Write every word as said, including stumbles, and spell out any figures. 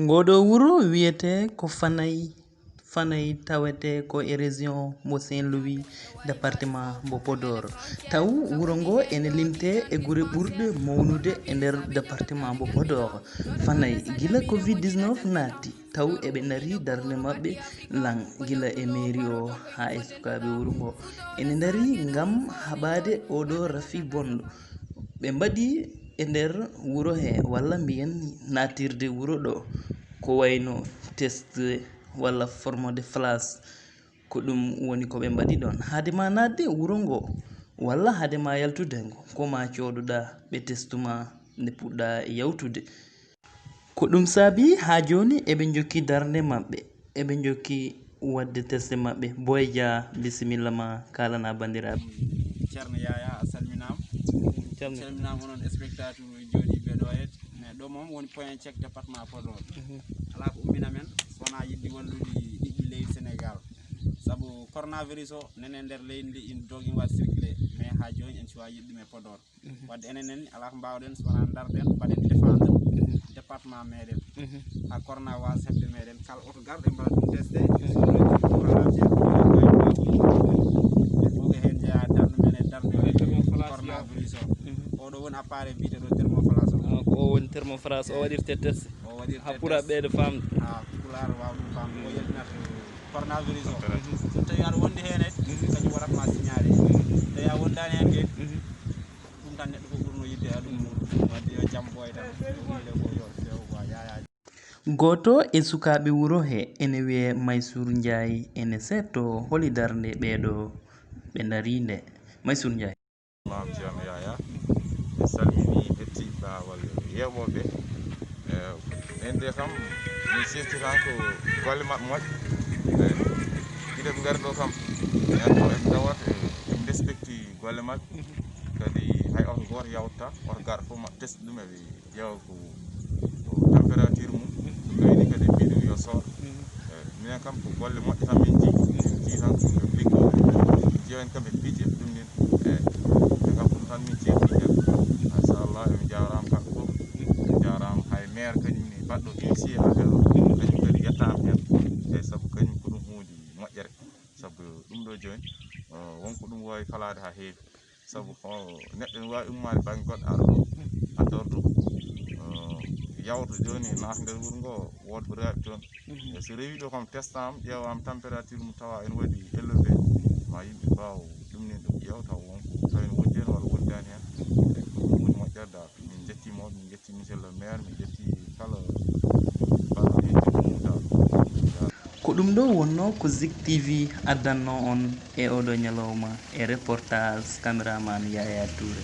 Ngoo ɗoo wuro wiyetee ko Fanay. Fanay tawetee ko e région mo Saint-Louis, département mo Podor. Taw wuro ngoo ene limtee e gure ɓurɗe mawnude e nder département mo Podor. Fanay, gila covid dix-neuf naati, taw eɓe ndari darnde maɓɓe lan gila e mairie o haa e sukaaɓe wuro ngoo. Ene ndari ngam haɓaade oo ɗoo rafi bonɗo. Ɓe mbaɗi e nder wuro he, walla mbiyen naatirde wuro ɗoo, ko wayno test walla forme de flash. Ko ɗum woni ko ɓe mbaɗi ɗoon. Hade ma naatde wuro ngoo, walla hade ma yaltude ngo, ko ma coodoɗaa ɓe testu ma nde puɗɗaa yawtude. Ko ɗum saabi haa jooni eɓe njokki darnde maɓɓe, eɓe njokki waɗde teste maɓɓe. Boy Dia, bisimilla ma, kaalana banndiraaɓe. Ceerno Yaya, a salminaama. Calmi. Calminaama onon spectateur jooɗiiɓe ɗo he. Mais ɗo moom woni point check département Podor. Mhm. Alaa ko ummina men, so wonaa yiɗde wallude ɓiɓɓe leydi Sénégal. Sabu coronavirus o nene nder leydi ndi, ina dogi, ina waɗi circulé, mais haa jooni en cuwaa yiɗde ɗum e Podor. Mhm. Wadde enen en, alaa ko mbaawɗen so wonaa ndarɗen, mbaɗen défendre, mhm, département meɗen. Mhm. Haa corona waasa heɓde meɗen, kala oto garɗo en mbaɗa ɗum testé. Mhm. Ɗum ko heen jeyaa darnde men e darnde coronavirus o. Mhm. Oɗo woni appareil biyeteeɗo thermoflash o. Ah, ko o woni thermoflash, o waɗirte testé. O waɗirte testé. Haa pulaar ɓeyda faamde. Haa pulaar waawa ɗum faamde. O yaltinata coronavirus o. Mhm. So tawii aɗa wondi heen, mhm, kañum waɗat ma signalé. Mhm. Tawi a wondaani heen kay, mhm, ɗum tan neɗɗo fof ɓurno yiɗde e aduna mum. Wadde yo jam ɓooy tan. Yo miile ko yo few ko yaayaa. Gooto e sukaaɓe wuro he ene wiyee Maysuur Njaay, ene seeto holi darnde ɓeeɗo ɓe ndarii nde. Maysuur Njaay. Maam Ceerno Yaya, mi salmini hettiiɓe laawol yeeɓooɓe. Eh, en de kam, mi sifti tan ko golle maɓɓe moƴƴe. Eh, gila ɓe ngari ɗo kam, en ɗo en tawat, eh, en respecti golle maɓɓe. Kadi hay oto gooto yawta, oto garɗo fof ma test ɗum e ɓe ƴeewa ko, ko température mum, so gayni kadi mbiɗum yo soor. Mhm. Eh, minen kam ko golle moƴƴe tan min nji, min nji tan ko liggoɓe. Min nji en kam e piiji e ɗum nin. Eh, min kam ɗum tan min ceerti hen. Machallah, en jaaraama kamɓe fof. En jaaraama hay maire kañum ne baɗɗo initié affaire o. Kañum kadi yettaama hen. Eyyi, sabu kañum ko ɗum huunde moƴƴere. Sabu ɗum ɗo jooni, eh, wonko ɗum waawi falaade haa heewi. Sabu ko neɗɗo ne waawi ummaade bannge goɗɗo, ara ɗo, adda ordre, eh, yawta jooni, naata nder wuro ngo, wooda ko rewata toon. Mhm. E so rewii ɗo kam, testaama, ƴeewaama température mum, tawa ene waɗi élevé, ma yimɓe mbaaw ɗum nin ɗum ƴeewa, tawa won ko tawi ne wondi heen walla wondaani heen. E ko ɗum woni moƴƴere dal. Min njettii mawɓe, min njettii monsieur le maire, min njettii kala baɗɗo heen jokkoo mum dal. Ko ɗum ɗo wonnoo ko Zik T V addannoo on e oɗo ñalawma e reportage cameraman Yaya Touré.